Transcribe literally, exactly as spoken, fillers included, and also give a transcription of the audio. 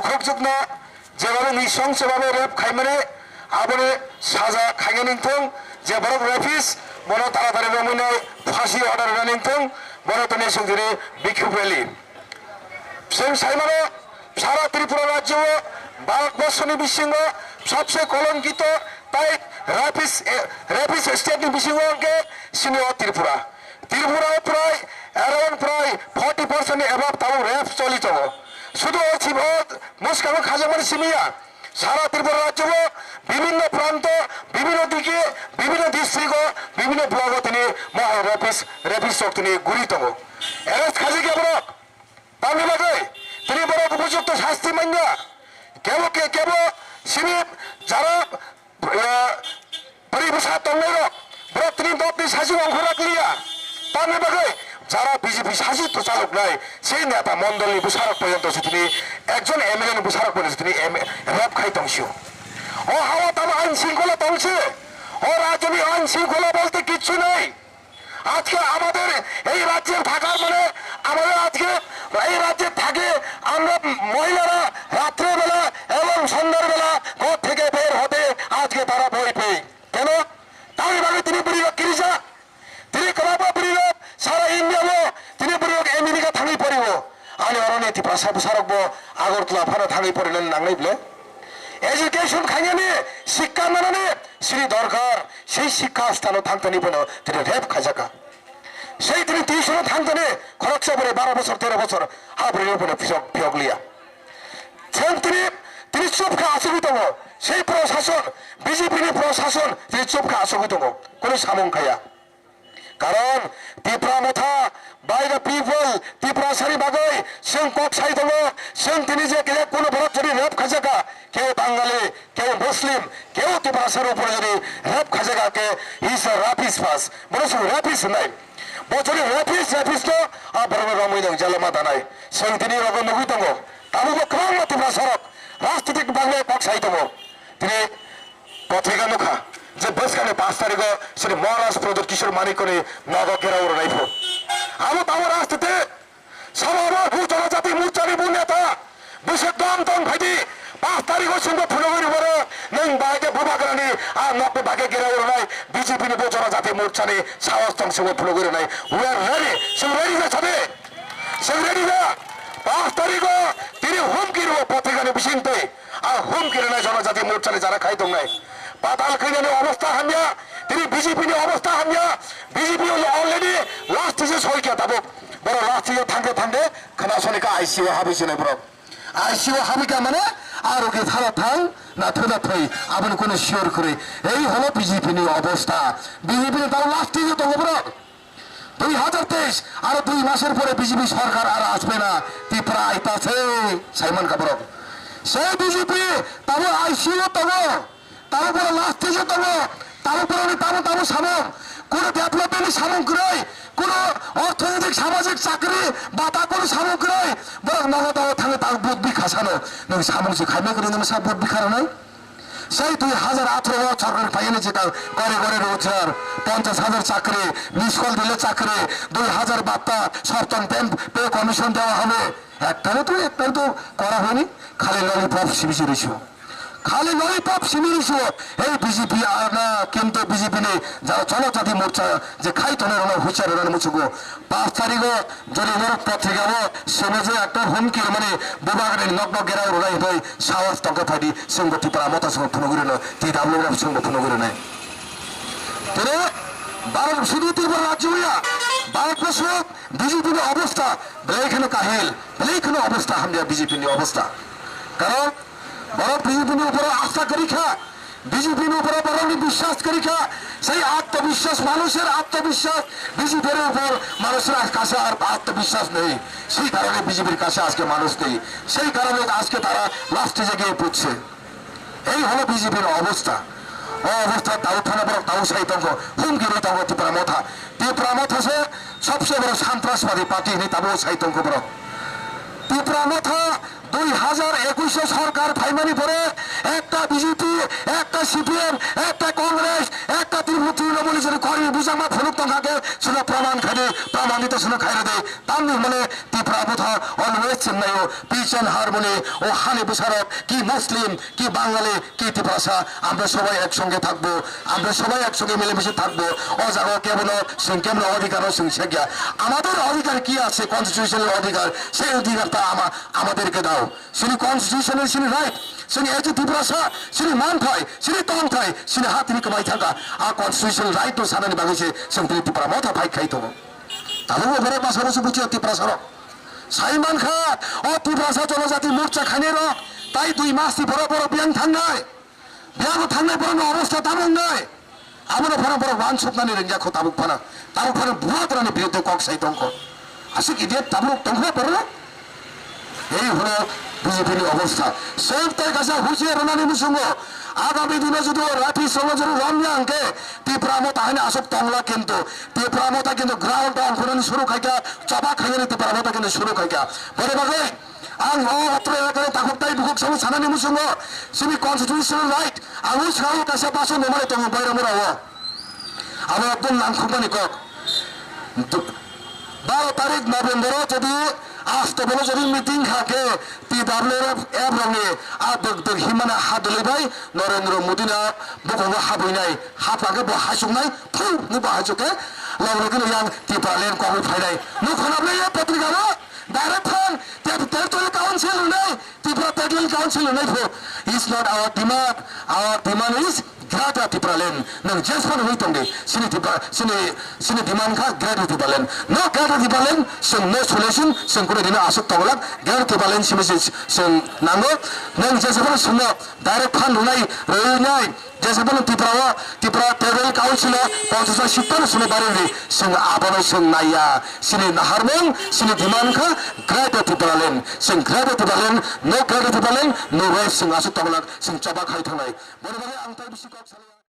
khukjwkna, jeba bo nisong seba bo rape khaimani, aboni saja khainani wngthung, je borok rapist, bono taratari romwi nai phasi order rwnani wngthung, bono tini chwng tini bikhuk rally. Chwng saimano, sara Tripura rajyo o Bharat borsoni bisingo sabse kolonkito tai rapist, eh, rapist state ni bisingo hwnkhe sini o Tripura. Tripura o prai around prai forty percent ni above tabuk rape choli tongo. Sudu o chibo mwskango khajakmani simi ya. Sara Tripura rajyo o bibhinno pranto, bibhinno dike, bibhinno district o, bibhinno block o tini mohai rapist, rapist rok tini guri tongo. Arrest khajak ya borok. Tamni bagwi tini borok upojukto sasti manya. Kebo ke, kebo sini jara, eh, bwrwi bwsa tongnai rok, borok tini dopni sasi ongkhorok liya. Tamni bagwi jara B J P sasi to chaloknai, sei neta mondolni bwsarok porjonto se tini ekjon M L A ni bwsarok porjonto se tini M-, rape khai tongsio. O hawa tamo ain shingkhola tongse. O rajyoni ain shingkhola bolte kichu nei. আজকে আমাদের এই রাজ্যে থাকার মানে আমাদের আজকে এই রাজ্যে থাকে আমরা মহিলারা রাত্রেবেলা এবং সন্ধ্যার বেলা ঘর থেকে বের হতে আজকে তারা ভয় পেয়ে। কেন? তাই ভাবে তিনি পরিবার কিরিজা, তিনি কলাপা পরিবার সারা ইন্ডিয়া লো তিনি পরিবার আমেরিকা থাকি পড়িব। আমি অরণ্য ত্রিপুরা সাহেব সারক বো আগরতলা ফানা থাকি পড়িলেন নাংলাই বলে। Education khainani, sikka manani sini dorkar, sei sikka sthano thangtani bono tini rape khaijaka. Sei tini tuition thangtani khoroksa bwrwi baro bosor, tero bosor, ha bwrwino bono phiyok, phiyok liya. Chwng tini, tini chup kha asugwi tongo, sei prosason, B J P ni prosason tini chup kha asugwi tongo, kunu samung khaya. Karon Tipra Motha, by the people, Tiprasani bagwi chwng kok sai tongo, chwng tini je khe kuno borok jodi rape khaijaka, keu Bangali, keu Muslim, keu Tiprasani upore jodi rape khaijaka khe, he is a rapist first. Bono chwng rapist hwnai. Bo jodi rapist, rapist no, a borokno romwi nang jalo ma danai. Chwng tini rogo nugwi tongo. Tabukbo kwbangma Tiprasarok rajnitik bagwi kok sai tongo. Tini Potrika nukha je bwskangni pash tarigo sini Maharaj Pradyut Kishore Manikni nogo gherao rwnai phu. Abo tamo rajniti samabo bu Janajati Morchani bu neta bwswk dam tong phaidi pash tarigo chwngbo phunugwi rwmano nwng bahai khe bubagrani a nokni bagwi gherao rwnai B J P ni bu Janajati Morchani sahos tong chwngbo phunugwi rwnai. We are ready, chwng ready ja sadi, chwng ready ja. Pash tarigo tini humki rwo potrikani bisingtwi. A humki rwnai Janajati Morchani jara khai tongnai. Patal khainani obostha hamya, tini B J P ni obostha hamya. B J P already last stage o soikha tabuk. Borok last stage o thangkhe thangkhe khwnasonikha I C U o habwi sinai borok. I C U o habwikha mane a rogi thara thang na thwi na thwi aboni kunu sure kwrwi. Ei holo B J P ni obostha. B J P ni tamo last stage o tongo borok. Dui hazar teis, aro dui masor pore B J P sorkar aro asbe na, Tripura aita se, saiman ka borok. Se B J P tabo I C U o tongo, tabo boro last stage o tongo, tabo boroni tabo tabo samung, kono development ni samung kwrwi, kono orthonoitik samajik chakri bata kono samung kwrwi, borok nogo nogo thangwi tabo vote bikha sano, nwng samung se khaima kwrwi nwng sa vote bikha rwnai. Sei dui hazar atharo o sorkar phaiyani jikang kore kore rojgar, ponchash hazar chakri, miss call dile chakri, dui hazar batta, সপ্তম pay, pay commission দেওয়া হবে। একটারও তো, একটারও তো করা হয়নি, খালি lollipop simi simi risu. খালি lollipop simi risu. এই B J P আর না, কিন্তু B J P ni যারা জনজাতি মোর্চা যে খাই তনে রোনা হুঁশিয়ার রোনা মুচুকো। পাঁচ তারিখও যদি ওর পত্রিকা ও শুনে যে একটা হুমকি মানে বিভাগের নগ্ন ঘেরাও রোনাই হই সাহস তঙ্ক ফাইডি সিংহ ত্রিপুরা মতা সিংহ ফুনগুরি নয়, তি ডাবলু রাম সিংহ ফুনগুরি নয়। তেরে ভারত শুধু ত্রিপুরা রাজ্য হইয়া ভারতবর্ষ বিজেপি অবস্থা বেলাইখানে কাহিল, বেলাইখানে অবস্থা হামদিয়া বিজেপি অবস্থা। কারণ বড় বিজেপি উপরে আস্থা করি খা, বিজেপির উপরে বড় বিশ্বাস করি খা। সেই আত্মবিশ্বাস, মানুষের আত্মবিশ্বাস, বিজেপির উপর মানুষের কাছে আর আত্মবিশ্বাস নেই। সেই কারণে বিজেপির কাছে আজকে মানুষ নেই। সেই কারণে আজকে তারা লাস্টে যে গিয়ে পড়ছে। এই হলো বিজেপির অবস্থা। ও অবস্থা দাউ থানা বড় দাউ সাই তঙ্গ, হুমকি রই তঙ্গ ত্রিপুরা মথা। ত্রিপুরা মথা সে সবচেয়ে বড় সন্ত্রাসবাদী পার্টি নেই, তাবু সাই তঙ্গ বড়। ত্রিপুরা মথা দুই হাজার একুশ Bangladesh sorkar phaimani pore ekta B J P, ekta C P M, ekta Congress, ekta Tripura Trinamool ni jodi kormi bujangma phunuk tongkha khe, chwngno praman khaidi, praman dito chwngno khairadi. Tamni hwnmani Tipra Motha always chwngnaio peace and harmony, o hani bwsarok, ki Muslim, ki Bangali, ki Tiprasa, আমরা সবাই একসঙ্গে থাকবো, আমরা সবাই একসঙ্গে মিলেমিশে থাকবো। O jaga kebono chwng kebono অধিকারও chwng sekya। আমাদের অধিকার কি আছে? Constitutional অধিকার, সেই অধিকারটা আমা-, আমাদেরকে দাও। Chini constitutional, chini right, chini as a Tiprasa, chini manthai, chini tongthai, chini ha tini kwmai thangkha. A constitutional right no sanani bagwi se chwng tini Tipra Motha fight khai tongo. Tabukbo borok basa bwswk buchiya Tiprasa rok. Sai mankha, o Tiprasa Jonojati Morcha khainai rok, tai dui mas ni borok borok biyang thangnai. Biyang thangnai borok ni obostha tamo wngnai. Abono phano borok wansuknani rwngya kho tabuk phano. Tabuk phano bubagrani biruddhe kok sai tongkho. Aswk idiot tabuk tongkho borok? Ei hwno B J P ni obostha. Sep tai kaisa husiar rwnani muchungo. Agami dino jodi o rathi solo jodi romya hwnkhe Tipra Motha haino aswk tongla kintu. Tipra Motha kintu ground down khwnani suru khaikha, choba khainani Tipra Motha kintu suru khaikha. Boni bagwi ang o otro elakani takhuk tai bukhuk sabo sanani muchungo. Chini constitutional right. Ang o sabo kaisa baso nomani tongo Baira Mura o. Abo ekdom nangkhukmani kok. Baro tarik November o jodi asto bolo jodi meeting kha khe T W F rokni a dwk dwk himani ha dwlwi bai Narendra Modi na bukhungo habwinai, hapha khe bo hachuknai, phung ni bo hachuk khe logni khe yang Tipraland kok phainai. Nuk khna ble ya patrika o direct phang ter-, territorial council rwnai, Tripura Territorial Council rwnai pho. Is not our demand. Our demand is Greater Tipraland. Nwng jesphano hwnwi tong di. Chini Tripura, chini, chini demand kha Greater Tipraland. No Greater Tipraland, chwng no solution, chwng kunu dino aswk tongwlak. Greater Tipraland simi se chwng nango. Nwng jesphano chwngno direct fund rwnai, rwnai. Jesphano Tripura o, Tripura Territorial Council o ponchash seat phano chwngno barwi rwi. Chwng abono chwng naiya. Chini naharmung, chini demand kha Greater Tipraland. Chwng Greater Tipraland, no Greater Tipraland, no rest, chwng aswk tongwlak, chwng choba khai thangnai. Boni bagwi ang tai bisi kok salai.